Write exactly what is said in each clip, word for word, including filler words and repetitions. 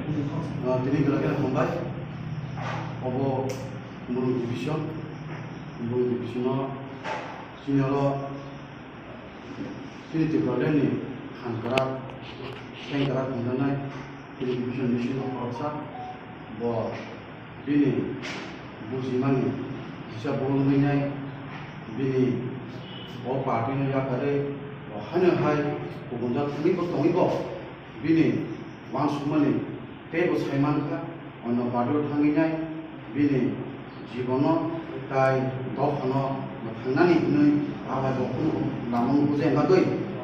Ah, tini belai kheno hambai. Obo Murung division, Murung division o chini oro chini Tipraland ni hamkrak, sengkrak hwnjanai chini division ni bisingo khoroksa. Bo bini bujimani kisa bolong wngnai, bini o party no yakarwi bo haino hai kubun jak thangwi bo tongwi bo bini uansukmani teibo sai mankha, ono party o thangwi nai bini jibono tai dophano thangnani hwnwi abo bo kheno lama bujai bagwi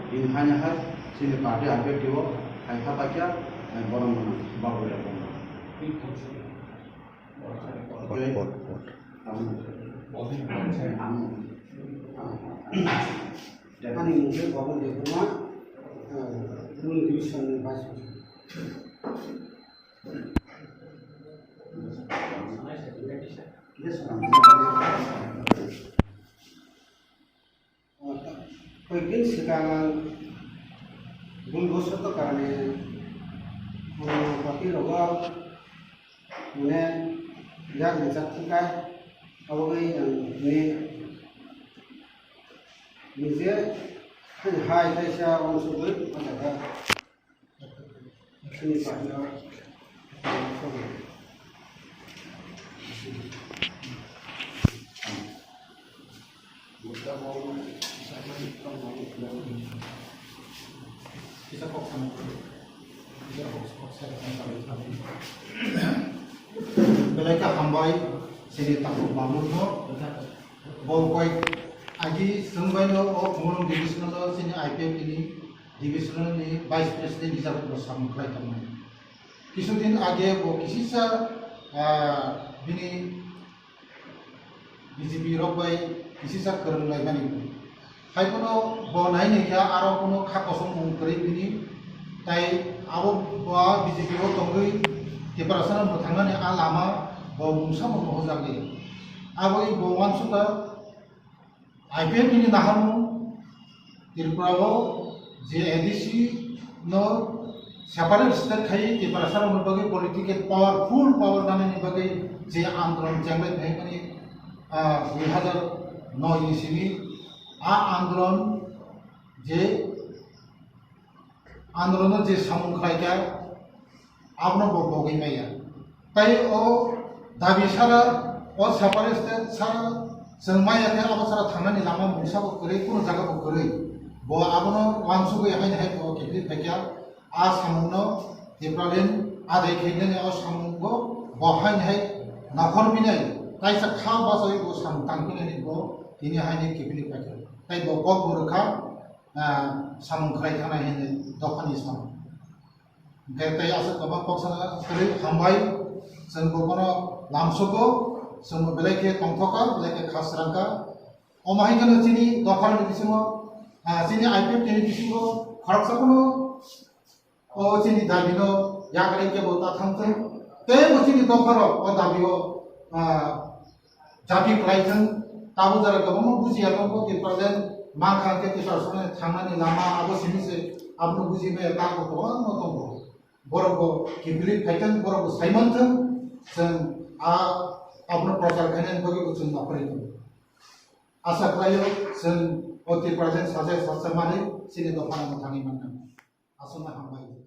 bini haino hai chini party I P F T o hai kha paikha, borok mano bagwi rok. Vote, vote, vote. Ani mung khe Babu Debbarma, eh, Murung division ni vice president. Yes, ma'am. Koyekdin swkang ang bhul boshoto karone purno party rogo mane yak rijak thangkha, aboni ang ni nije hai kaisa uansugwi phaikha. Belai khe hambai, chini takhuk Mamung no. Bo koi agi swngbai no o Khumulwng division o chini I P F T ni division ni vice president hisabe bo samung khlai tongmani. Kisudin age bo kisisa, ah, bini B J P rok bai kisisa kwrwng laimani. Hai phano bo nai ni khe aro phano kha kosom mung kwrwi bini, tai abo bo B J P o tongwi Tiprasa no mwthangnani a lama bo mungsa bo muhunjakli. Aboni bo uansukha I P F T ni naharmung Tripura o je A D C no separate state khai Tiprasa rok ni bagwi political power, full power nani ni bagwi je andolon chenglai phaimani, ah, dui hazar noi ni simi a andolon je andolono je samung khlaikha, abono bo bogwi maya. Tai o dabi sara, o separate state sara chwng maya khe abo sara thangnani lama mungsa bo kwrwi, kunu jaga bo kwrwi. Bo abono uansugwi haini hai bo kiphilwi phaikha, a samungno Tipraland adai khainani o samungo bo haini hai nakhor minai, kaisa kha bachawi bo samung tang phinani bo tini haini kiphilwi phaikha. Tai bo kok bo rwkha, ah, samung khlai thangna hinwi dophani samung. Hwnkhe tei aswk kwbang kok sana kwrwi hambai, chwng bo bono lamsogo, chwng bo belai khe tongthokha, belai khe kha srangkha. Omo hai kheno chini dophani bisingo, ah, chini I P F T ni bisingo khoroksa phano o chini dabi no yakarwi kebo ta thangthung. Tei bo chini dopharok o dabi o, ah, japi khlai thung. Tabuk jora kwbangma bujiya tongo, Tipraland mankha hwnkhe Tiprasano thangnani lama abo simi se, abono buji maya ta bo kwbangma tongo. Borok bo kiphilwi phai thung, borok bo sai man thung, chwng a, abono prochar khainani bagwi bo chwng ma phai thung. Asa khlaio chwng o Tipraland sacha sacha manwi chini dophano mwthangwi mannai. Aswkno hambai.